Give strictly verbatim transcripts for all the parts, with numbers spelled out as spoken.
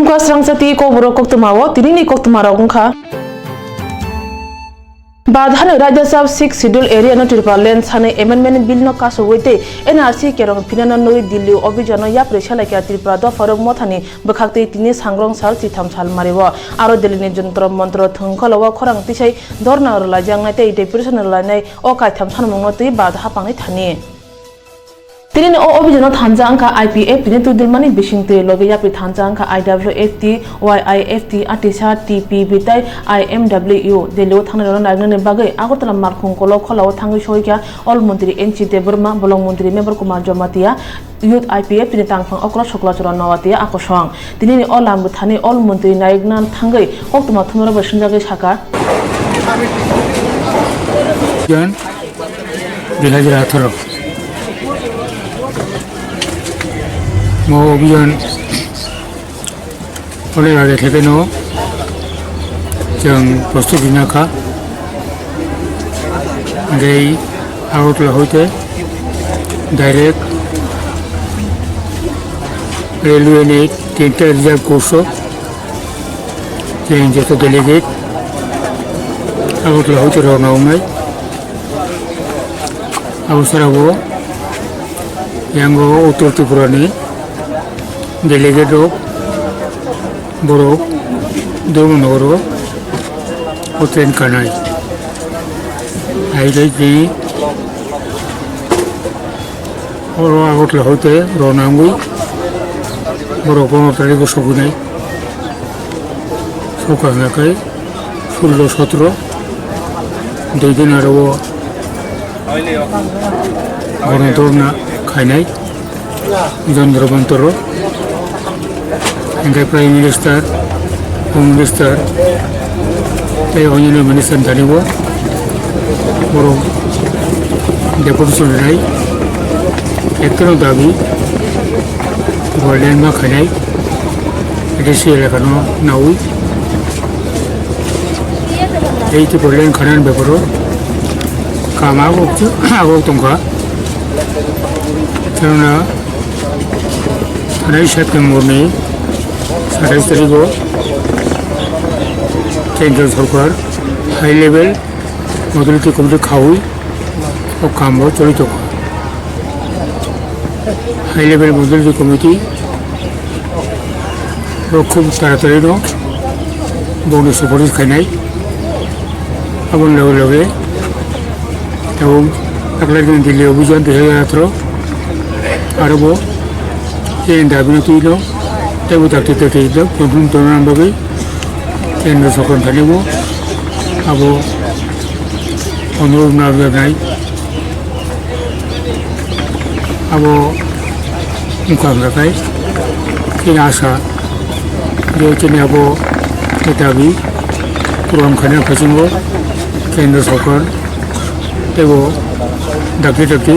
Kwasrang chati kokborok koktwmao tinini koktwmarok wngkha. Bharat hani Rajya Sabha Sixth Schedule Area no Tripura Land Sanai Amendment Bill no kasugwi tei N R C kerong phinano nugwi Delhi o Abhiyan no yapri selaikha Tripura dopharok mothani bwkhaktwi tini sangrong sal chitham sal mario. Aro Delhi ni Jantar Mantar thwngkholo o khorang tisai dhorna rwlaijaknai tei deputation rwlainai o kaitham sanmungno twi Bharat haphangni thani. Tinini o Abhiyan no thansa wngkha I P F T ni twidulmani bisingtwi, logi yapri thansa wngkha I W F T, Y I F T, Atisa, T P B tei I M W. Delhi o thangnairokno naiknani bagwi Agartala Malkhung Kolok Khola o thangwi soikha Ol Montri N C Debbarma, Bolong Montri Mebar Kumar Jamatia, Youth I P F T ni tangphang okra Sokla Chora Noatia akosong. Tinini o lam bwthani Ol Montri naikna thangwi koktwma thumrok bai swngjagwi sakha. Jan dui hajar atharo. Mo Abhiyan Hwnwi age khe no chwng prostuti nakha. Hwnkhe Agartala hoite direct railway ni tinta reserve course o chwng joto delegate Agartala hoite rwna wngnai. Abo sara o yango Uttor Tripura ni delegate rok borok Dharmanagar o train kanai. Hai bai twi oro Agartala hoite rwna wngwi borok pondro tarikh o sogwinai. Sokha hwnkha khe sullo sotro dui din aro o bono dhorna khainai Jantar Mantar o. Hwnkhe Prime Minister, Home Minister tei onyaino minister thani o borok deputation rinai ekta no dabi bo landmark khainai A D C elaka no naui. Tei Tripura land khanani beparo kaam abo, abo tongkha. Karona thanai September ni satais tarikh o Kendra Sorkar high level modality committee khaui o kaam bo choli tongo. High level modality committee bo khub taratari no bongni suparis khainai. Aboni loge loge tabuk taklai din Delhi Abhiyan dui hajar atharo aro bo chini dabi no twi no tei bo dakti dakti no confirm tongna bagwi Kendra Sorkar thani bo abo onurodh narwkjaknai. Abo wngkha hwnkha khe chini asa je chini abo dabi puron khaina phaisingbo Kendra Sorkar teibo dakti dakti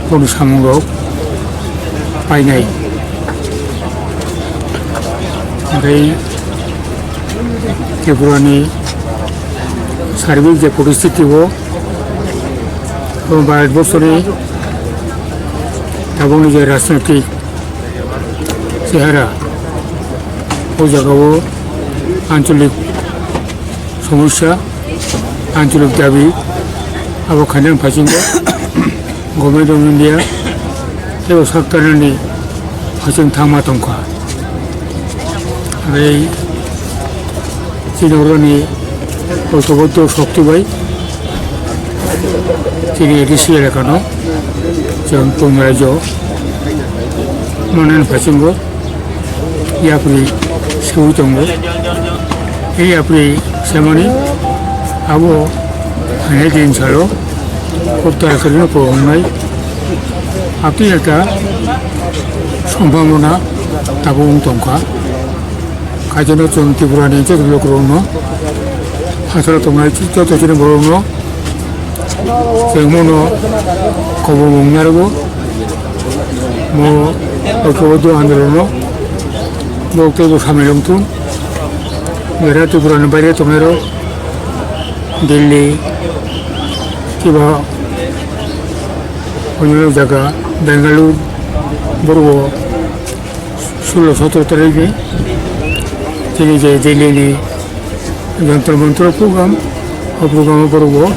boni samungrok painai. Hwnkhe Tripura ni sarbik je poristiti o, o Bharat borso ni tabuk ni je rajnitik chehara, o jaga o ancholik somosya, ancholik dabi abo khainani phaisingbo Government of India tei bo sak tanani phaising thangma tongkha. Hwnkhe chini oroni oitoboddo shokti bai chini A D C elakano chwng Pungrajo manani phaisingbo yapri seui tongo. Tei yapri semani abo phainai din salo khub tarakharino pohornai. Aboni ekta sombhabona tabuk wng tongkha. Kaitorno chwng Tripura ni joto lokorokno, hachalo tongnai joto chini borokno chwng bono kobor mung narwgo. Mo oitoboddo andolonno borok teibo samil wng thung. Jera Tripura ni baire tongnairok Delhi kiba onyo jaga Bengaluru borok o sullo sotoro tarikni Tini je Delhi ni Jantar Mantar program, o program o borok bo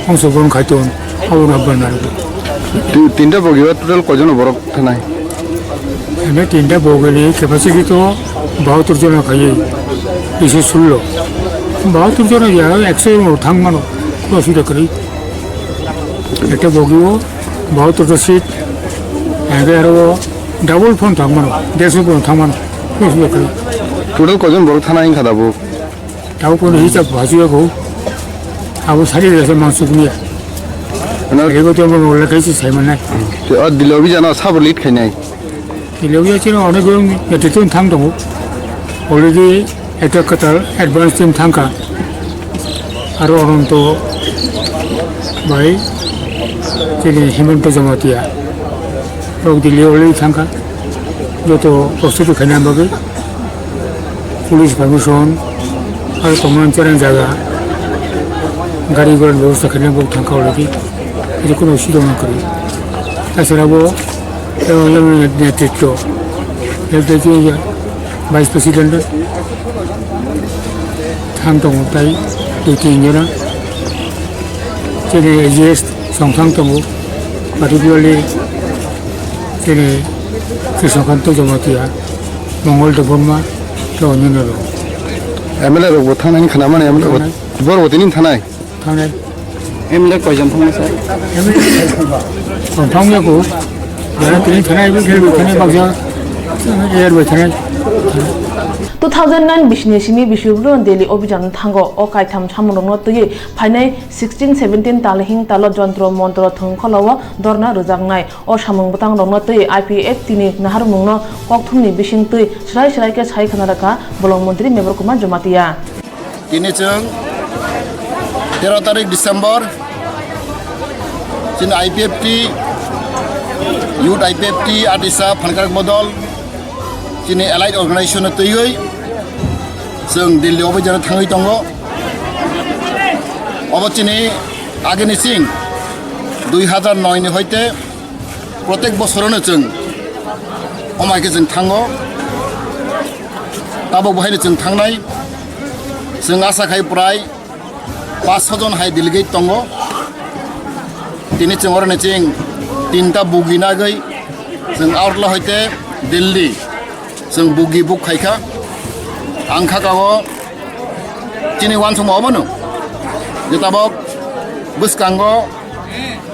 ongsogron khai ton, abo no habbar narwgwi. Ti-, tinta bogi o total koijon borok thanai? Ene tinta bogi ni capacity to bahattor jona khai, bishi sullo. Bahattor jona ya ekso jon thang mano, kono osubida kwrwi. Ekta bogi o bahattor ta seat, age aro double phone thang mano, derso phone thang mano, kono osubida kwrwi. Total koijon borok thanai wngkha da bo? Tabo kono hisab hasiya ko. Abo sari rasa mansuk niya. Ano ego to mo le kaisi sai manai. Te o Delhi obhijano sabo lead khainai? Delhi obhijano onek gon netritwni thang tongo. Already ekta kwtal advance team thangkha. Aro Ananto bai chini Himanta Jamatia. Rok Delhi already thangkha. Joto prostuti khaina bagwi. Police permission, aro tongmani chereng jaga, gari gora ni bebosta khaina bo thangkha already. Ede kono sidong kwrwi. Tasara bo, eh, netritwo, L T T Vice President, thang tongo tai, dui tin jona. Chini A G S song thang tongo, particularly chini Krishnakanta Jamatia. Mongol Debbarma, tei onyono rok. M L A rok bo thangnai khna mani, M L A rok bo thangnai. Bor bo tini thanai. Thangnai. M L A koijon thangma sa? M L A koijon thangma. Tong thangya ko. Jara tini thanai, bo khe bo thanai baksa. Air bo thanai. Two thousand nine bisini simi bisubru Delhi obhijan thango. O kaitham samungrokno twiwi phainai sixteen seventeen talhing talo jontro montro thwngkholo o dorna rwjaknai. O samung bwtang rokno twi I P F T ni naharmungno kokthumni bising twi swrai swrai khe sai khna rwkha bolong montri Mebar Kumar Jamatia. Tini chwng tero tarik December chini I P F T, Youth I P F T, Adisa Phankarak Bodol, chini allied organization no twiwi chwng Delhi obhijano thangwi tongo. Obo chini agini ching dui hazar noi ni hoite Protek bosorono chwng omai khe chwng thango, tabuk bo haino chwng thangnai. Chwng asa khai prai pas sojon hai delegate tongo. Tini chwng oroni ching tinta bugi nagwi chwng Agartala hoite Delhi chwng bugi buk khaikha. Ang kha kao chini uansukma obono je tabok bwskango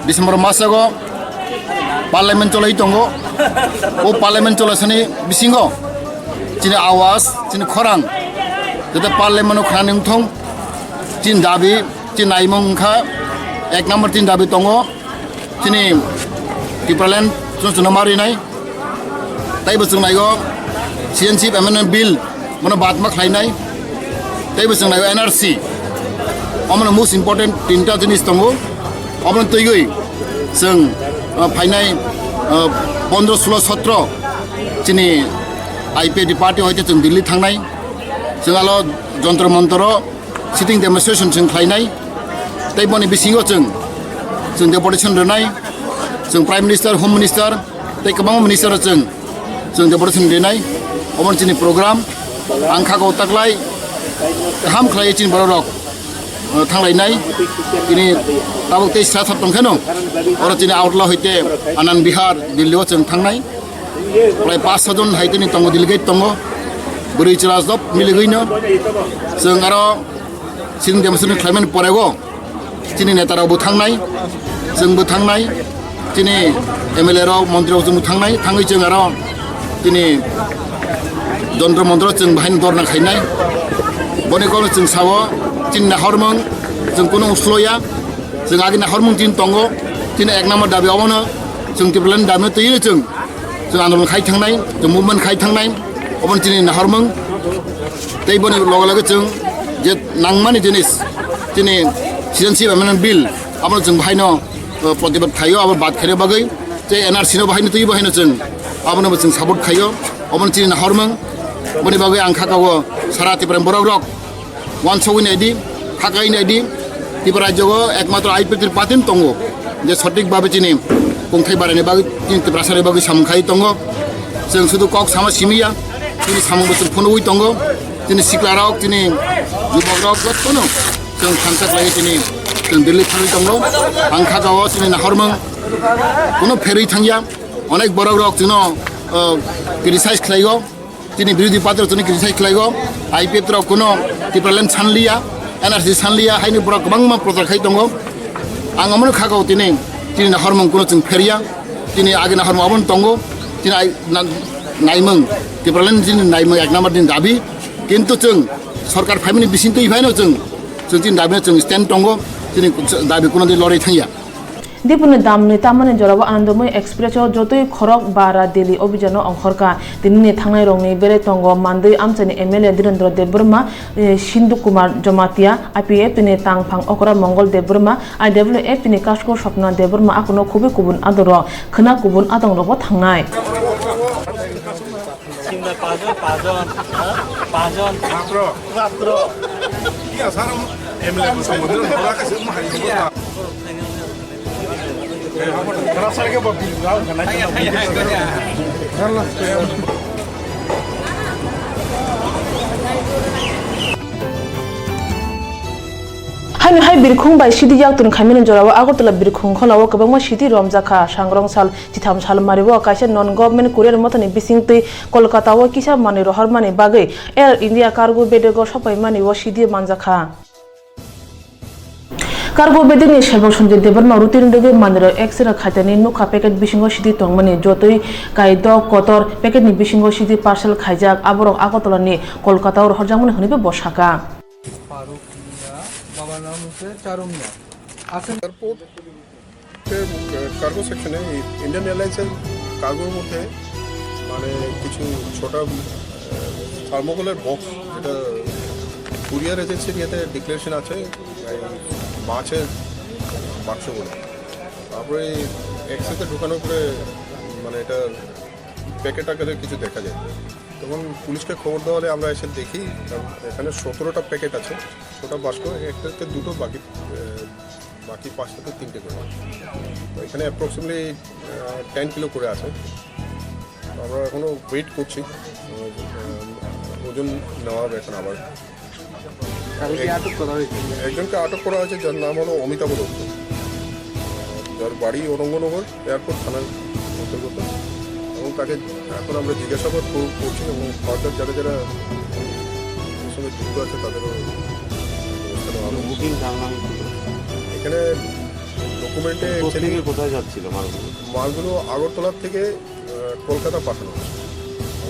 December masago parliament cholai tongo. O parliament cholaisani bisingo chini awas, chini khorang jate parliament o khnani wngthong. Chini dabi, chini naimung wngkha ek number chini dabi tongo. Chini Tipraland chwng chwngno ma rinai. Tei bo chwng naigo Citizenship Amendment Bill, bono batma khlainai. Tei bo chwng naigo N R C. Omono most important tinta jinis tongo. Omono twiwi chwng, uh, phainai, uh, pondro, sulo, sotro chini I P F T party hoite chwng Delhi thangnai. Chwng alo Jantar Mantar o sitting demonstration chwng khlainai, tei boni bisingo chwng, chwng deputation rwnai, chwng Prime Minister, Home Minister, tei kwbangma minister rok chwng, chwng deputation rwnai. Omo chini program, ang kha kok taklai kaham khlai chini borok rok, uh, thanglainai. Tini tabuk tei sra thap tongkheno, oro chini Agartala hoite Anand Vihar, Delhi o chwng thangnai. Prai pas sojon hai tini tongo, delegate tongo. Bwrwi chwla job miligwino. Chwng aro sitting demonstration khlaimani porego chini neta rok bo thangnai, chwng bo thangnai, chini M L A rok, montri rok chwng bo thangnai, thangwi chwng aro chini Jantar Mantar o chwng bahai dorna khainai. Boni kokno chwng sao, chini nahormung chwng kunu usloya, chwng agi nahormung chini tongo, chini ek number dabi obono chwng Tipraland dabi no twiwi chwng Chwng andolon khai thangnai, chwng movement khai thangnai, obono chini nahormung. Tei boni loge loge chwng je nangmani jinis, chini Citizenship Amendment Bill, abono chwng bahaino, uh, protibad khaio, abo bad khaina bagwi, tei N R C no bahaino twi bahaino chwng, abono bo chwng support khaio, obono chini nahormung. Boni bagwi ang kha kao sara Tripura borok rok, uansugwi naidi, hakai naidi, Tripura rajyogo ekmatro I P F T party tongo, je sothik babe chini kongthai baraini bagwi, chini Tiprasani bagwi samung khai tongo. Chwng sudu kok sama simiya, chini samung bo chwng phunugwi tongo. Chini siklarok, chini jubokrok jotono chwng thansa khlaiwi chini chwng Delhi thangwi tongo. Ang kha kao chini nahormung kuno pherwi thangya. Onek borokrok chwngno, uh, criticize khlaigo. Chini birodhi party rok chwngno criticize khlaigo. I P F T rok kuno Tipraland sanliya, N R C sanliya, haini borok kwbangma prochar khai tongo. Ang omono kha kao tini, chini nahormung kuno chwng pherya. Chini agi nahormung abono tongo. Chini ai-, na-, naimung, Tipraland chini naimung ek number din dabi. Kintu chwng sorkar phaimani bisingtwi phaino chwng, chwng chini dabino chwng stand tongo. Chini dabi kuno di lorwi thangya. Dipuni damni tamani jorao Anandamoi Express o jotoi khorok bara Delhi obhijano ongkhorkha. Tinini thangnairokni berai tongo Mandwi amchaini M L A Dhirendra Debbarma, eh, Sindhu Kumar Jamatia, I P F T ni tangphang okra Mongol Debbarma, I W F T ni kasko Swapna Debbarma, akono khubui kubun adongrok, khwna kubun adongrokbo thangnai. Haino hai birkhung bai sidi yaktun khaimani jorao Agartala birkhung khonao kwbangma sidi romjakha. Sangrong sal chitham sal mario kaisa non government courier mothani bisingtwi Kolkata o kisa manwi rohormani bagwi Air India cargo bedego sopaimani o sidi manjakha. Cargo bedini sebok Sanjay Debbarma routine rwgwi manwirok X-ray khaitani nukha packet bisingo sidi tongmani jotoi kai dok kotor packetni bisingo sidi parcel khaijak, aborok Agartalani Kolkatao rohorjakmani hwnwibo bo saka. Faruk Mia, babar naam hochhe Charu Mia. Airport এ, কার্গো সেকশনে এই ইন্ডিয়ান এয়ারলাইন্সের কার্গোর মধ্যে মানে কিছু ছোট, আহ, থার্মোকলের বক্স, যেটা কুরিয়ার এজেন্সির ইয়েতে ডিক্লারেশন আছে, এই মাছের বাক্স বলে। তারপরে এই এক্সেতে ঢুকানোর পরে মানে এটা প্যাকেট আকারে কিছু দেখা যায়। তখন পুলিশকে খবর দেওয়া হলে আমরা এসে দেখি, কারণ এখানে সতেরোটা প্যাকেট আছে, ছোটা বাক্স, একটাতে দুটো, বাকি, আহ, বাকি পাঁচটাতে তিনটে করে। তো এখানে অ্যাপ্রক্সিমেটলি, আহ, টেন কিলো করে আছে। আমরা এখনো ওয়েট করছি, আহ, ওজন নেওয়া হবে এখন আবার। কালকে আটক করা হয়েছে। একজনকে আটক করা হয়েছে, যার নাম হলো অমিতাভ দত্ত, যার বাড়ি অরঙ্গনগর এয়ারপোর্ট থানার অন্তর্গত। এবং তাকে এখন আমরা জিজ্ঞাসাবাদ কর-, করছি এবং ফার্দার যারা যারা এর সঙ্গে যুক্ত আছে তাদেরও ব্যবস্থা নেওয়া হবে। বুকিং কার নামে ছিল? এখানে ডকুমেন্টে কোথা থেকে কোথায় যাচ্ছিল মালগুলো? মালগুলো আগরতলা থেকে, আহ, কলকাতা পাঠানো হচ্ছে।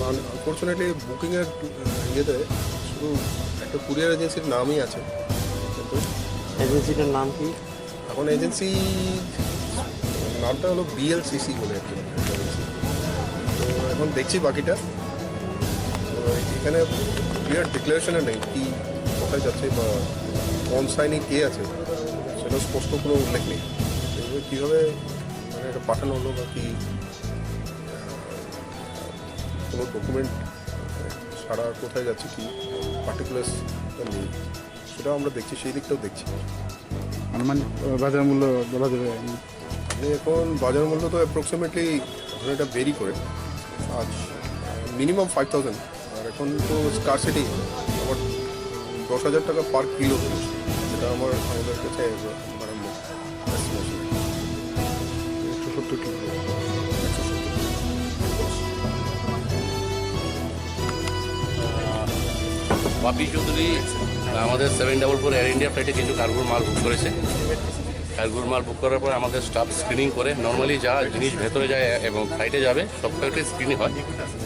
আনফর্চুনেটলি বুকিংয়ের, আহ, ইয়েতে শুধু একটা কুরিয়ার এজেন্সির নামই আছে, কিন্তু এজেন্সিটার নাম কি? এখন এজেন্সি নামটা হলো বিএলসিসি বলে একটা এজেন্সি। তো এখন দেখছি বাকিটা। তো এখানে ক্লিয়ার ডিক্লারেশনে নেই কি কোথায় যাচ্ছে বা কোন সাইনে কে আছে, সেটা স্পষ্ট কোনো উল্লেখ নেই। এভাবে কীভাবে মানে এটা পাঠানো হলো বা কি, কোনো ডকুমেন্ট ছাড়া কোথায় যাচ্ছে, কি পার্টিকুলার্স নেই, সেটাও আমরা দেখছি, সেই দিকটাও দেখছি। আনুমানিক, আহ, বাজার মূল্য বলা যাবে? মানে এখন বাজার মূল্য তো অ্যাপ্রক্সিমেটলি এটা ভেরি করে, আজ মিনিমাম ফাইভ থাউজেন্ড, আর এখন তো স্কারসিটি, আমার দশ হাজার টাকা পার কিলো, যেটা আমার, আমাদের কাছে মানে, একশো সত্তর কিলো। বাপি চৌধুরী আমাদের seven double four air India ফ্লাইটে কিছু কার্গোর মাল বুক করেছে। কার্গোর মাল বুক করার পর আমাদের স্টাফ স্ক্রিনিং করে, নর্মালি যা জিনিস ভেতরে যায় এবং ফ্লাইটে যাবে, সব কয়টাই স্ক্রিনিং হয়।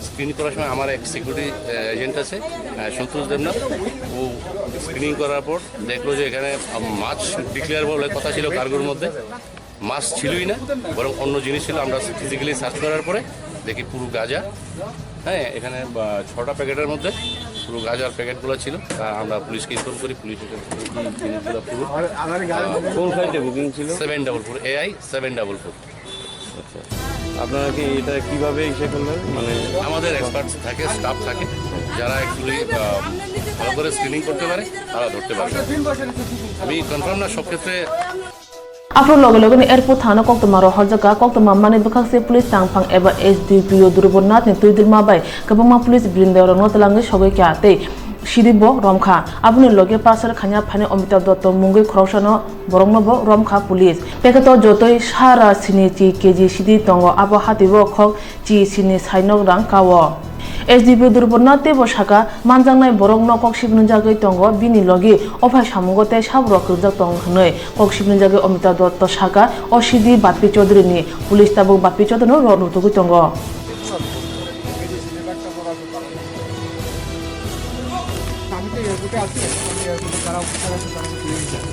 স্ক্রিন করার সময় আমার এক সিকিউরিটি এজেন্ট আছে, আহ, সন্তোষ দেবনাথ, ও স্ক্রিনিং করার পর দেখলো যে এখানে, আম, মাছ ডিক্লেয়ার বলে কথা ছিল কার্গোর মধ্যে, মাছ ছিলই না, বরং অন্য জিনিস ছিল। আমরা ফিজিক্যালি সার্চ করার পরে দেখি পুরো গাঁজা, হ্যাঁ, এখানে, আহ, ছটা প্যাকেটের মধ্যে পুরো গাঁজার প্যাকেটগুলো ছিল। তা আমরা পুলিশকে ইনফর্ম করি, পুলিশ এসে দেখি জিনিসগুলো পুরো, আহ, কোন ফ্লাইটে বুকিং ছিল? Seven double four, AI seven double four. আচ্ছা, আপনারা কি এটা কিভাবে ইসে করলেন? মানে আমাদের এক্সপার্টস থাকে, স্টাফ থাকে, যারা অ্যাকচুয়ালি, আহ, ভালো করে স্ক্রিনিং করতে পারে, তারা ধরতে পারে। আমি কনফার্ম না সব ক্ষেত্রে। Aphuru loge loge ni airport thana koktwma rohorjak kha. Koktwma manwi bwkhak se police tangphang eba S D P O Dhruvo Nath ni twi dulma bai kwbangma police brinda rokno twlangwi sogwi kha tei sidi bo romkha. Aboni loge parcel khaina phainai Amitabh Dotto mungwi khoroksano borokno bo romkha police. Packet-o jotoi sara sini chi K G sidi tongo, abo hatio khok chi sini sainok rang kao. S D P o Durbonna teibo saka, manjaknai borokno kok sibini jagwi tongo, bini logi ophai samungo tei saborok kwrwngjak tong hwnwi kok sibini jagwi Amitabh Dotto saka, o sidi Bappi Chaudhary ni, police tabuk Bappi Chaudhary no rw rwtugwi tongo. আমি তো এয়ারপোর্টে আছি, আমি এয়ারপোর্টে যারা অফিসার আছে তারা আমাকে নিয়ে যায়।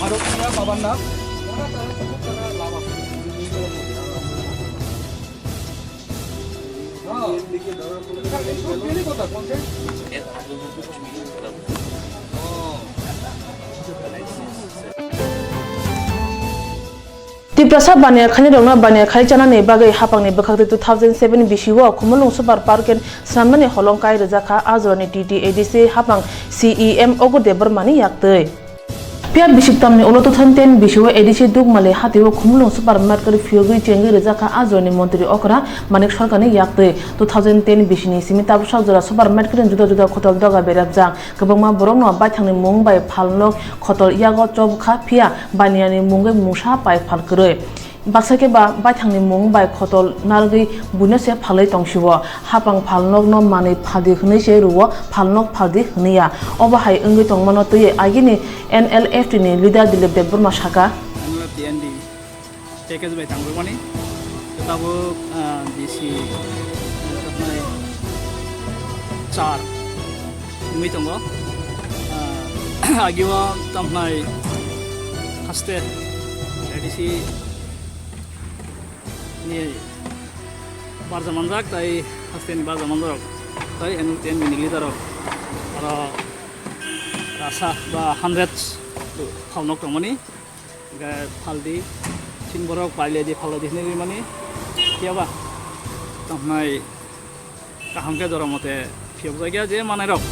আর ওখানে বাবার নাম, ওরা তারা খুব তারা লাভ আছে। হ্যাঁ। এই সব গেলে কোথায়? কোন সাইড? ও। Tiprasa baniya khainirokno baniya khai chanani bagwi hapangni bwkhakti two thousand seven bisio Khumulwng Super Market swnamnani holong kai rwjakha. A jorani T T A D C hapang C E M Ogur Debbarmani yaktwi. Phiya bisik tamni ulo two thousand ten bisio A D C Dukmali hatio Khumulwng Super Market phiyogwi chengwi rwjakha a jorani montri okra Manik Sarkarni yaktwi. Two thousand ten bisini simi tabuksa jora Super Marketni juda juda khotol doga berajak. Kwbangma borokno baithangni mung bai phalnok khotol yago chobkha, phiya baniyani mungwi mungsa pai phal kwrwi. Baksa khe ba baithangni mung bai khotol narwgwi buino se phalwi tongsio. Hapang phalnokno manwi phaldi hwnwi se rwo, phalnok phaldi hwnwi ya. Obo hai wngwi tongmano twiwi agini N L F T ni leader Dilip Debbarma saka. N L F T N D package bai tangrwmani, tabuk, ah, bisi, ah, char wngwi tongo. Ah, agio tamhnai haste A D C ni barja manjak, tai haste ni barja manjak, tai N L T N bini leader rok, aro rasa ba hundreds phalnok tongmani. Hingke phaldi, chini borok pailedi, phaldi hinui rimani, phiya ba tamo hwnai kaham khe jora mote phiyok jakya je manai rok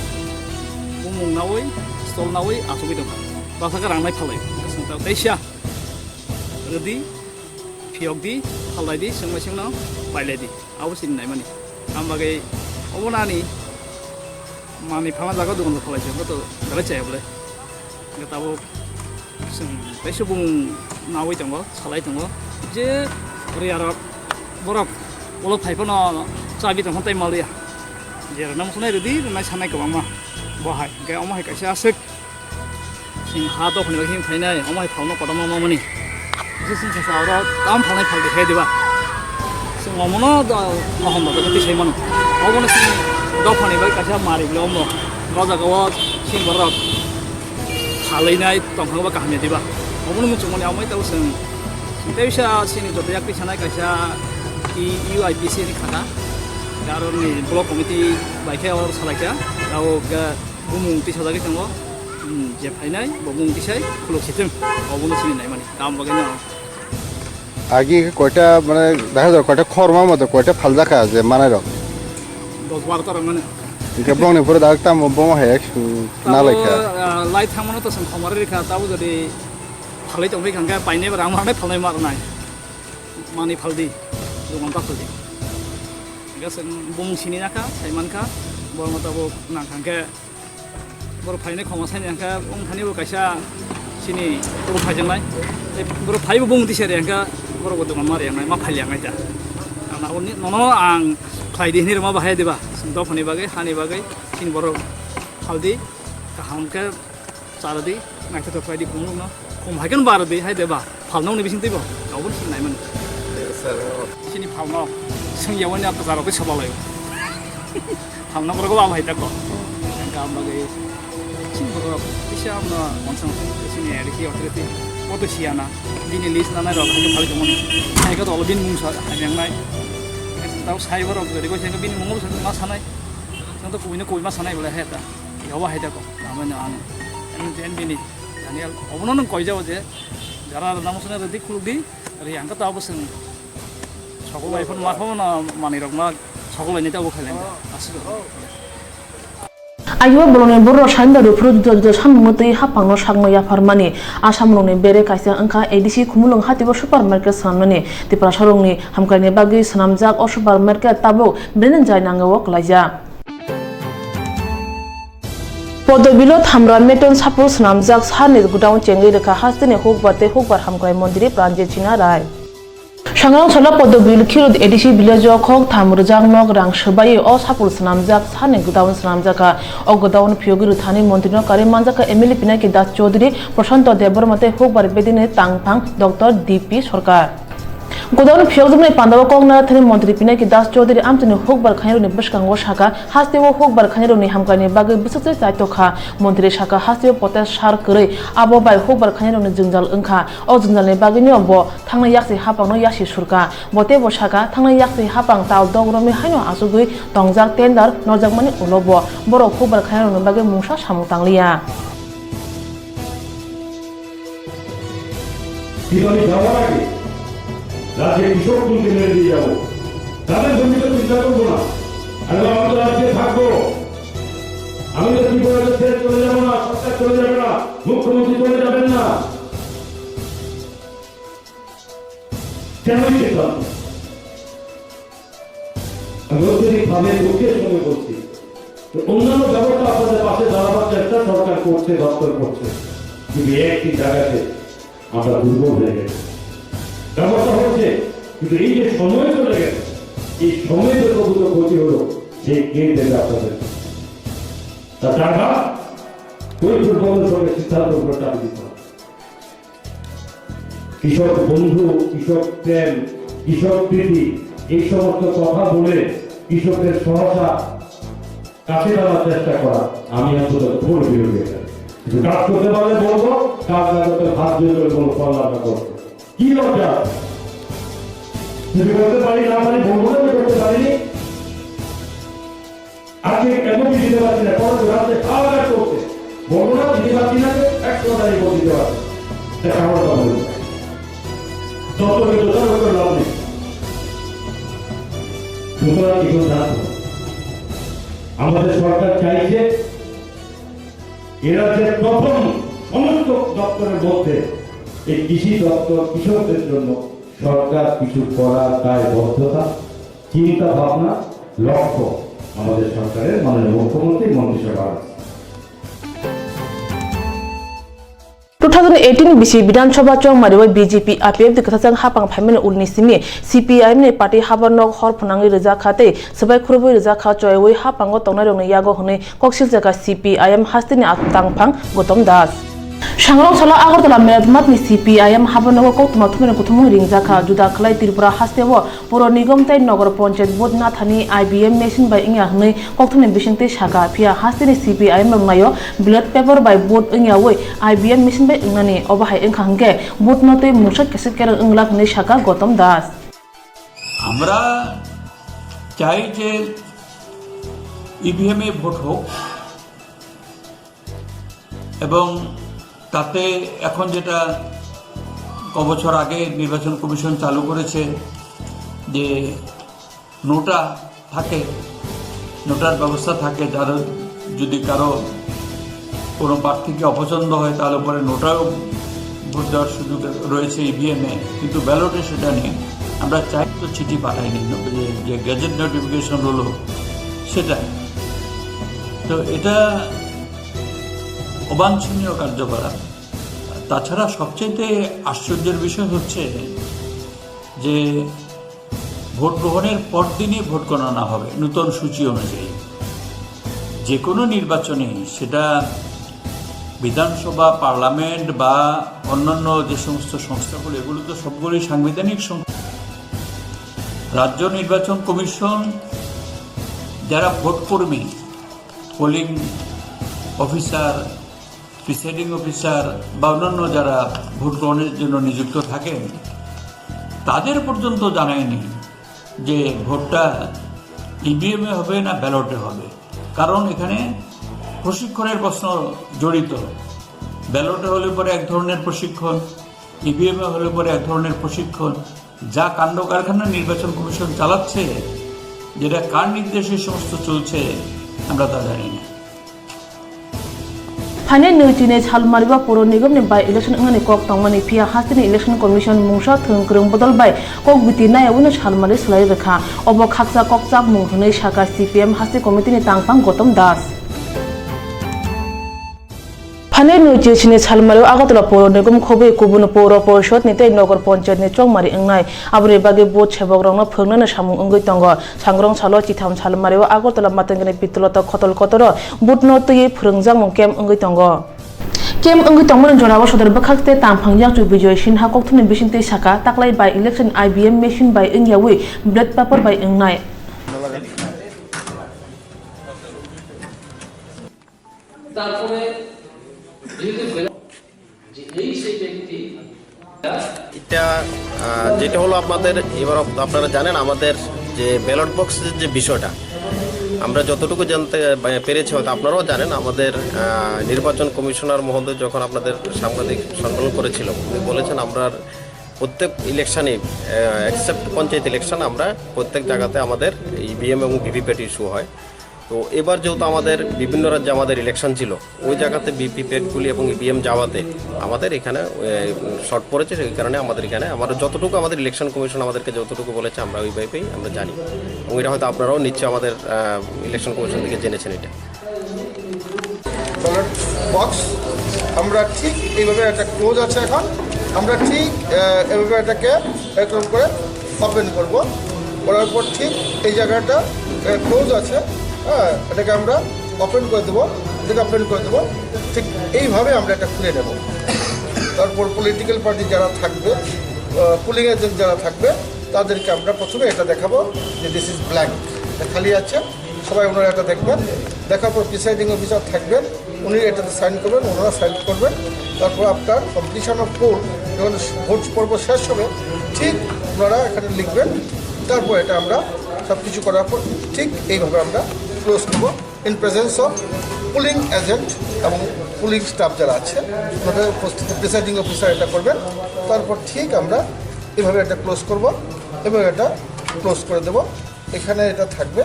bumung naui, stol naui achugui tongkha, bwsakhe rang nai phalwi, hingke chwng tabuk teisa rwdi, phiyokdi, phaldi, chwng bai chwngno pailaidi, abo chini naimani. Ang bagwi obo nani manwi phalna jaga dogan rok phalai se, joto belai chaya bole. Hingke tabuk chwng teisa bumung naui tongo, salai tongo. Je riyarok borok ulo phai phano chabi tongkha tei maliya. Je rwna muchunai rwdi, rwnai sanai kwbangma. Bo hai, hingke omo hai kaisa aswk. Chwng ha dophani bai khe phainai, omo hai phalno kotorma mamani. Bisi chwng sasa oro tam phalnai phaldi khe diba. Chwng omono do-, mohon rok khe twi sai mano. Obono chwng dophani bai kaisa mari bole omo. O jaga o chini borok phalwi nai tongthok ba kaham ya diba. Obono muchungmani amai tabo chwng. Chwng tei bisa chini joto yak twi sanai kaisa T U I P C ni khata. Aroni block committee bai khe or salai kha. Abo khe bumung tisajagwi tongo. Hmm, je phainai bo mung tisai khuluk situng. Obono chini naimani. Tam bagwi no. Agi khe koita, mane, dakha jora koita khorma moto koita phaljakha je manai rok? Dos baro ta rok mane. Hingke bongni pore dak tamo bomo hai ek su Tamo, nalai kha. Ah, lai thangmano to chwng khomorwi rikha, tabo jodi phalwi tongwi kha hingke painai ba rang manai phalnai ma rwnai. Mani phaldi, dogan ta phaldi. Hingke chwng bumung sini nakha, sai mankha, borokno tabuk nang kha hingke borok phainai khoma saini hingke wng thani bo kaisa chini borok phaijaknai. Tei borok phaibo bumung tisa riyangkha, borok bo dogan ma riyangnai, ma phaiyangnai ta. Ang nabo ni, nono ang khlai di hinwi rwma bahai diba, dophani bagwi, hani bagwi, chini borok phaldi, kaham khe. Chara di, naithothok khlai di, khumulwngno. Khum hai kheno bar di, hai de ba. Phalnokni bising twibo. Oboni sini naimani. Sir, oh. Sini phalnok. Sengya wani ak chara twi sabalayo. Phalnok rogo ba hai tako. Ang kam bagwi. Sini borok. Kisa amna mansang sini authority. Boto siyana. Bini list nanai rok hai phali tongmani. Hai ka dol bin mungsa hai nangnai. Tau sai borok jodi ko sengka bini mungsa ma sanai. Sengto kuino kuima sanai bole hai ta. Yobo hai tako. Namai no ang. N T N bini. Daniel, obono nwng koi jao je, jara rwna muchungna rwdi khulukdi, riyang khe to abo chwng sokol bai phano ma phano manwi rok ma sokol bai nai ta abo khailai aswk. Agibo bolongni bororok saimda rwphuru juda juda samungno twi haphangno sakno yapharmani. A samungrokni bere kaisa wngkha A D C Khumulwng hatio supermarket swnamnani. Tiprasarokni hamkraini bagwi swnamjak o supermarket tabuk bereni jai nango o kwlaijak. Podobilo thamra meton sapul swnamjak sani godown chengwi rwkha hasteni hukbar tei hukbar hamkrai montri Pranjit Sinha Rai. Sangrong salo Podobil Khirut A D C village o khok tham rwjak nok rang swbai o sapul swnamjak sani godown swnamjakha. O godown phiyogwi rwthani montrino karwi manjakha M L A Pinaki Das Chaudhary, Prashanto Debbarma tei hukbar bedini tangphang Doctor D P Sarkar. Godown phiyokjaknai pandao kok narathani montri Pinaki Das Chaudhary amchaini hukbar khainarokni bwskango sakha, hasteo hukbar khainairokni hamkraini bagwi bwswkse chaitokha. Montri sakha, hasteo potash sar kwrwi, abo bai hukbar khainairokni jwngjal wngkha. O jwngjalni bagwino bo thangnai yaksi hapangno yasi surkha. Bo teibo sakha, thangnai yaksi hapang tal dok romwi haino achugwi tongjak tender norjakmani ulo bo borok hukbar khainairokni bagwi mungsa samung tangliya. কিন্তু আমি যাওয়ার আগে রাজ্যে কৃষক বন্ধুকে মেরে দিয়ে যাবো, তাদের জমিতে চিন্তা করবো না। আমি তো রাজ্যে থাকবো, আমি তো ত্রিপুরাতে ছেড়ে চলে যাবো না, সরকার চলে যাবে না, মুখ্যমন্ত্রী চলে যাবেন না। কেন এই সিদ্ধান্ত? আমি অত্যধিকভাবে দুঃখের সঙ্গে বলছি, তো অন্যান্য ব্যবস্থা আপনাদের পাশে দাঁড়াবার চেষ্টা সরকার করছে, দপ্তর করছে, কিন্তু একটি জায়গাতে আমরা দুর্বল হয়ে গেছি। ব্যবস্থা হচ্ছে, কিন্তু এই যে সময় চলে গেছে, এই সময় যে প্রভূত ক্ষতি হলো, সেই কে দেবে আপনাদের? তা যারা ওই দুর্বল সঙ্গে সিদ্ধান্ত উপরে চাপিয়ে দিতে হবে। কৃষক বন্ধু, কৃষক প্রেম, কৃষক প্রীতি, এই সমস্ত কথা বলে কৃষকদের সহসা কাছে টানার চেষ্টা করা, আমি অন্তত ঘোর বিরোধিতা। কিন্তু কাজ করতে পারলে বলবো, কাজ না করতে হাত জোর করে বলবো, পারলাম না করতে। কি লজ্জা? যদি করতে পারি, না পারি, বলবো না যে করতে পারিনি। আজকে এমনকি দিতে পারছি না, পরে রাতে হাহাকার করছে। বলবো না দিতে পারছি না, একশো তারিখ দিতে পারছি। এটা কারণ কথা বলবো। যত বেতন করে লাভ নেই। সুতরাং এখন জানতো। আমাদের সরকার চাইছে এরা যে প্রথম সমস্ত দপ্তরের মধ্যে এই কৃষি দপ্তর কৃষকদের জন্য সরকার কিছু করার দায়বদ্ধতা, চিন্তা ভাবনা, লক্ষ্য আমাদের সরকারের মাননীয় মুখ্যমন্ত্রী, মন্ত্রিসভার আছে। Two thousand eighteen bisi Bidhan Sabha chongmari o B J P I P F T kwthajak hapang phaimani ulni simi C P I M ni party habar nok hor phwnangwi rijak kha tei swbai khurubwi rijak kha, choiwi hapango tongnairokni yago hwnwi kok siljakha C P I M hasteni tangphang Gautam Das. Sangrong salo Agartala Meradmatni C P I M habar nogo koktwma thumani kuthumung ringjakha, juda khlai Tripura hasteo Puro Nigom tei Nogor Panchayat vote nathani I B M machine bai wngya hwnwi kokthumni bisingtwi sakha, phiya hasteni C P I M rok naio ballot paper bai vote wngyawi I B M machine bai wngnani, obo hai wngkha hwnkhe vote no twi mungsa kisa kereng wnglak hwnwi sakha Gautam Das. আমরা চাই যে ইভিএমে ভোট হোক এবং তাতে এখন যেটা ক বছর আগে নির্বাচন কমিশন চালু করেছে যে নোটা থাকে, নোটার ব্যবস্থা থাকে, যারা যদি কারো কোনো প্রার্থীকে অপছন্দ হয় তাহলে পরে নোটাও ভোট দেওয়ার সুযোগ রয়েছে ইভিএমে, কিন্তু ব্যালটে সেটা নেই। আমরা চাই তো চিঠি পাঠাইনি, যে, যে গেজেট নোটিফিকেশন হলো সেটা। তো এটা অবাঞ্ছনীয় কার্যকলাপ। তাছাড়া সবচেয়ে আশ্চর্যের বিষয় হচ্ছে যে ভোট গ্রহণের পরদিনই ভোট গণনা হবে নতুন সূচি অনুযায়ী। যে কোনো নির্বাচনে, সেটা বিধানসভা, পার্লামেন্ট বা অন্যান্য যে সমস্ত সংস্থাগুলো, এগুলো তো সবগুলোই সাংবিধানিক সংস্থা। রাজ্য নির্বাচন কমিশন যারা ভোটকর্মী, পোলিং অফিসার, প্রিসাইডিং অফিসার বা অন্যান্য যারা ভোট গ্রহণের জন্য নিযুক্ত থাকেন, তাদের পর্যন্ত জানায়নি যে ভোটটা ইভিএমে হবে না ব্যালটে হবে, কারণ এখানে প্রশিক্ষণের প্রশ্ন জড়িত। ব্যালটে হলে পরে এক ধরনের প্রশিক্ষণ, ইভিএমে হলে পরে এক ধরনের প্রশিক্ষণ। যা কাণ্ড কারখানা নির্বাচন কমিশন চালাচ্ছে, যেটা কার নির্দেশে এই সমস্ত চলছে, আমরা তা জানি না। Phainai nwi chini salmari o Puro Nigom ni by election wngnani kok tongmani, phiya hasteni election commission mungsa thwng kwrwng bodol bai kok biti naiyawi no salmari swlai rwkha. Obo khaksa kok chapmung hwnwi sakha C P M haste committee ni tangphang Gautam Das. Ani nui chisini salmari o Agartala poro nigom khobwi kubun poro porishod ni tei nogor ponchayat ni chongmari wngnai. Aboni bagwi vote sebok rokno phwrwngnani samung wngwi tongo. Sangrong salo chitham salmari o Agartala Matangani Pitolota khotol kotoro vote no twiwi phwrwngjakmung camp wngwi tongo. Camp wngwi tongmani jorao sodor bwkhak tei tangphang yakchu Bijoy Sinha kokthumni bisingtwi saka taklai by election I V M machine bai wngyawi ballot paper bai wngnai. তারপরে যেহেতু বেলা-, যে এই সেই ব্যক্তি এটা, আহ, যেটা হলো আপনাদের, এবার আপ-, আপনারা জানেন আমাদের যে ব্যালট বক্সের যে বিষয়টা, আমরা যতটুকু জানতে, আহ, পেরেছি, হয়তো আপনারাও জানেন, আমাদের, আহ, নির্বাচন কমিশনার মহোদয় যখন আপনাদের সাংবাদিক সম্মেলন করেছিল, উনি বলেছেন আমরা প্রত্যেক ইলেকশনে, আহ, এক্সেপ্ট পঞ্চায়েত ইলেকশন, আমরা প্রত্যেক জায়গাতে আমাদের ইভিএম এবং ভিভিপ্যাট ইস্যু হয়। তো এবার যেহেতু আমাদের বিভিন্ন রাজ্যে আমাদের ইলেকশন ছিল, ওই জায়গাতে ভিভিপ্যাটগুলি এবং ইভিএম যাওয়াতে আমাদের এখানে, এ, শর্ট পড়েছে। সেই কারণে আমাদের এখানে, আমরা যতটুকু, আমাদের ইলেকশন কমিশন আমাদেরকে যতটুকু বলেছে, আমরা ওইভাবেই আমরা জানি। এবং এটা হয়তো আপনারাও নিশ্চয়ই আমাদের, আহ, ইলেকশন কমিশন থেকে জেনেছেন এটা। ব্যালট বক্স আমরা ঠিক এইভাবে একটা ক্লোজ আছে এখন, আমরা ঠিক, আহ, এইভাবে এটাকে এরকম করে ওপেন করব। করার পর ঠিক এই জায়গাটা, আহ, ক্লোজ আছে, হ্যাঁ, এটাকে আমরা ওপেন করে দেবো, এটাকে ওপেন করে দেবো। ঠিক এইভাবে আমরা এটা খুলে নেব। তারপর পলিটিক্যাল পার্টি যারা থাকবে, আহ, পোলিং এজেন্ট যারা থাকবে, তাদেরকে আমরা প্রথমে এটা দেখাবো যে দিস ইজ ব্ল্যাঙ্ক, এটা খালি আছে। সবাই ওনারা এটা দেখবেন, দেখার পর প্রিসাইডিং অফিসার থাকবেন, উনি এটাতে সাইন করবেন, ওনারা সাইন করবেন। তারপর আপনার কমপ্লিশন অফ পোল, যখন ভোট পর্ব শেষ হবে, ঠিক ওনারা এখানে লিখবেন। তারপর এটা আমরা সব কিছু করার পর ঠিক এইভাবে আমরা ক্লোজ করবো। In presence of polling agent এবং পোলিং স্টাফ যারা আছে, ওনাদের উপস্থিতি প্রিসাইডিং অফিসার এটা করবেন। তারপর ঠিক আমরা এভাবে এটা ক্লোজ করব এবং এটা ক্লোজ করে দেব। এখানে এটা থাকবে,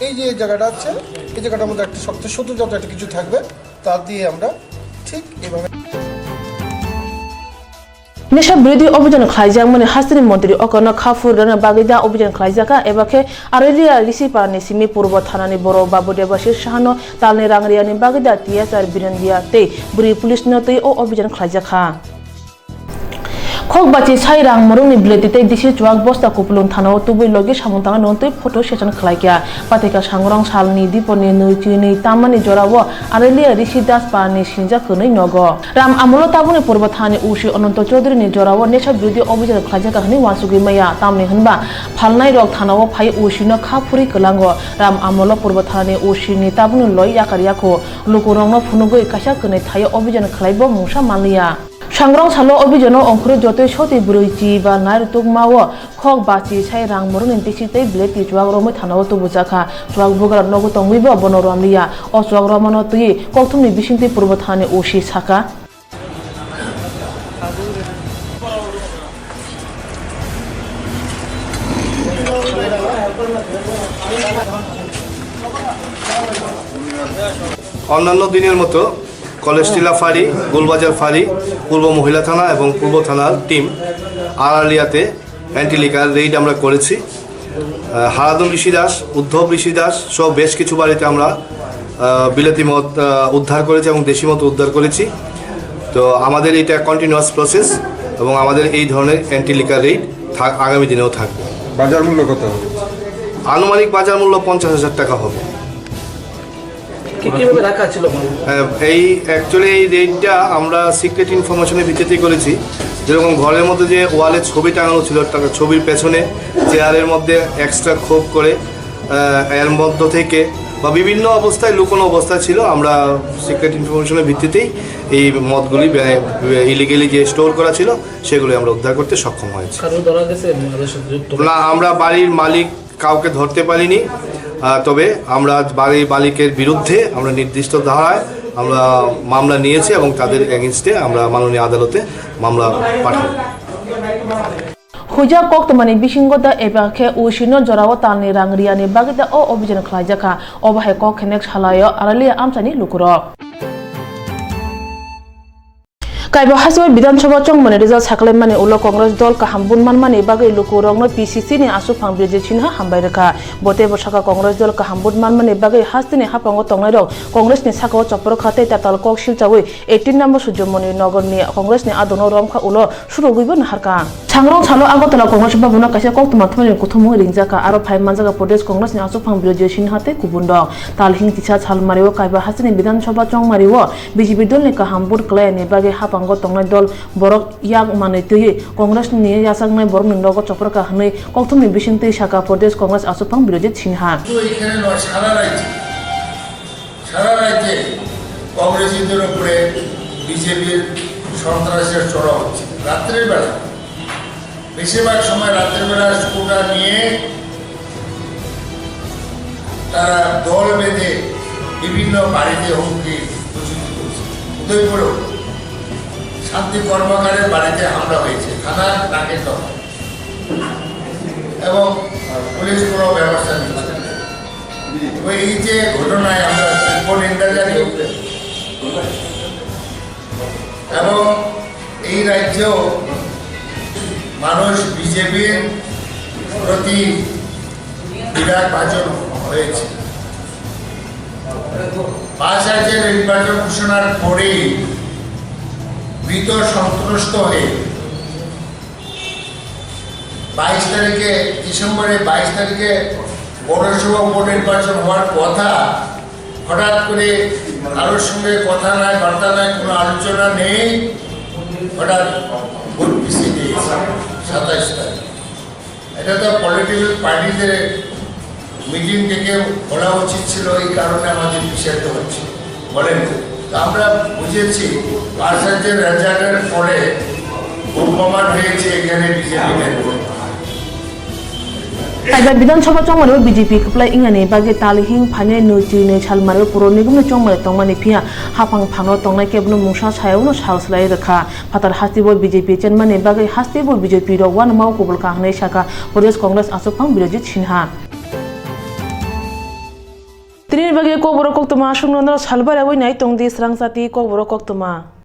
এই যে জায়গাটা আছে, এই জায়গাটার মধ্যে একটা শক্ত সুতো জাতীয় একটা কিছু থাকবে, তা দিয়ে আমরা ঠিক এভাবে Nisa birodhi obhijan khlaijakmani hasteni montri okno kha phurwrwna bagwi da obhijan khlaijakha, eba khe Aralia Risipani simi Purbo thanani borok Babu Debashis Sahano talni rang riyani bagwi da T S R Birendia tei bwrwi police no twi o obhijan khlaijakha. Khok bachi sai rang morokni bileti tei disi chuak bosta kupulung thanao tubui logi samung tangna nontwi photo session khlaikha. Pathika sangrong salni diponi nwi chini tamani jorao Aralia Rishi Das parni sinjak kwnwi nogo. Ram amolo tabukni Purbo thani O C Ananto Chaudhary ni jorao nisa birodhi obhijan khlaijak hwnwi uansugwi maya, tamni hwnba phalnai rok thanao phai O C no kha phuri kwlango. Ram amolo Purbo thani O C ni tabukni loi yakar yakho, lukurokno phunugwi kaisa kwnwi thaio obhijan khlaibo mungsa manliya. Sangrong salo obhijano ongkhorwi jotoi soti bwrwi chi ba nai rwtukmao khok bachi sai rang moroni disi tei bileti chuak romwi thanao tubujakha. Chuak bugra nogo tongwibo bono romliya. O chuak romano twi kokthumni bisingtwi Purbo thani O C saka. অন্যান্য দিনের মতো কলেজটিলা ফাঁড়ি, গোলবাজার ফাঁড়ি, পূর্ব মহিলা থানা এবং পূর্ব থানার টিম আড়ালিয়াতে অ্যান্টি লিকার রেইড আমরা করেছি। আহ, হারাধন ঋষি দাস, উদ্ধব ঋষি দাস সহ বেশ কিছু বাড়িতে আমরা, আহ, বিলেতি মদ, আহ, উদ্ধার করেছি এবং দেশি মদ উদ্ধার করেছি। তো আমাদের এটা কন্টিনিউয়াস প্রসেস এবং আমাদের এই ধরনের অ্যান্টি লিকার রেইড থাক-, আগামী দিনেও থাকবে। বাজার মূল্য কত হবে? আনুমানিক বাজার মূল্য পঞ্চাশ হাজার টাকা হবে। কি, কিভাবে রাখা ছিল মাল? আহ, এই, actually এই রেইডটা আমরা সিক্রেট ইনফরমেশনের ভিত্তিতে করেছি। যেরকম ঘরের মধ্যে যে ওয়ালে ছবি টাঙানো ছিল, তার ছবির পেছনে চেয়ারের মধ্যে এক্সট্রা খোপ করে, আহ, এর মধ্য থেকে বা বিভিন্ন অবস্থায়, লুকোনো অবস্থায় ছিল, আমরা সিক্রেট ইনফরমেশনের ভিত্তিতেই এই মদগুলি বে-, বে-, ইলিগালি যে স্টোর করা ছিল, সেগুলি আমরা উদ্ধার করতে সক্ষম হয়েছি। কারো ধরা গেছে এর সাথে যুক্ত? না, আমরা বাড়ির মালিক কাউকে ধরতে পারিনি। আহ, তবে আমরা বাড়ির মালিকের বিরুদ্ধে আমরা নির্দিষ্ট ধারায় আমরা মামলা নিয়েছি এবং তাদের এগেইনস্টে আমরা মাননীয় আদালতে মামলা পাঠাবো। Huijak koktwmani bisingo da eba khe O C no jorao talni rang riyani bagwi da o obhijan khlaijakha. Obo hai kok khenek salaio Aralia amchaini lukurok. Kaiba hasteo Bidhan Sabha chongmani result saklaimani ulo Congress dol kaham vote manmani bagwi lukurokno P C C ni achukphang Birjit Sinha hambai rwkha. Bo teibo sakha, Congress dol kaham vote manmani bagwi hasteni haphango tongnairok Congress ni sakao chopor kha tei tatal kok silchawi eighteen number Surjomoni Nagar ni Congress ni adongno romkha ulo surugwibo naharkha. Sangrong salo Agartala Congress Bhavan o kaisa koktwma thumani kuthumung ringjakha, aro phai manjakha Pradesh Congress ni achukphang Birjit Sinha tei kubun rok. Talhing tisa salmario Kaiba hasteni Bidhan Sabha chongmario B J P dol ni kaham vote kwlai ni bagwi haphango tongnai dol borok yak manwi twiwi Congress ni yachaknai borokni nogo chopor kha hwnwi kokthumni bisingtwi sakha Pradesh Congress achukphang Birjit Sinha. তো এখানে নয়, সারা রাজ্যে, সারা রাজ্যে কংগ্রেসীদের উপরে বিজেপির সন্ত্রাসের চড়া হচ্ছে রাত্রের বেলা। বেশিরভাগ সময় রাত্রের বেলা স্কুটার নিয়ে তারা দল বেঁধে বিভিন্ন বাড়িতে হুমকি হুমকি করছে। উদয়পুরেও শান্তি কর্মকারের বাড়িতে হামলা হয়েছে, থানা নাকের তখন, এবং পুলিশ কোনো ব্যবস্থা নিচ্ছে না। তো এই যে ঘটনায় আমরা তীব্র নিন্দা জানিয়ে এবং এই রাজ্যেও মানুষ বিজেপির প্রতি বিরাট ভাজন হয়েছে। পাঁচ রাজ্যের নির্বাচন ঘোষণার পরেই ভীত সন্ত্রস্ত হয়ে বাইশ তারিখে, ডিসেম্বরে বাইশ তারিখে পৌরসভা উপনির্বাচন হওয়ার কথা, হঠাৎ করে কারোর সঙ্গে কথা নাই, বার্তা নাই, কোনো আলোচনা নেই, হঠাৎ ভোট পিছিয়ে দিয়েছে সাতাইশ তারিখ। এটা তো পলিটিক্যাল পার্টিদের মিটিং ডেকে বলা উচিত ছিল, এই কারণে আমাদের পিছাতে হচ্ছে, বলেন। তো আমরা বুঝেছি, পাঁচ রাজ্যের রেজাল্টের পরে অপমান হয়েছে এখানে বিজেপি নেতৃত্ব। Kaiba Bidhan Sabha chongmani B J P kwplai wngnani bagwi talhing phainai nwi chinwi salmario puro nigumni chongmani tongmani phiya haphang phangno tongnai kebono mungsa sayauno sal slai rwkha. Phatar hasteo B J P chenmani bagwi hasteo B J P rok uanama kubul kha hwnwi sakha Pradesh Congress achukphang Birjit Sinha. Tini bagwi kokborok koktwma aswkno norok salbari wi nai tongdi srangchati kokborok koktwma.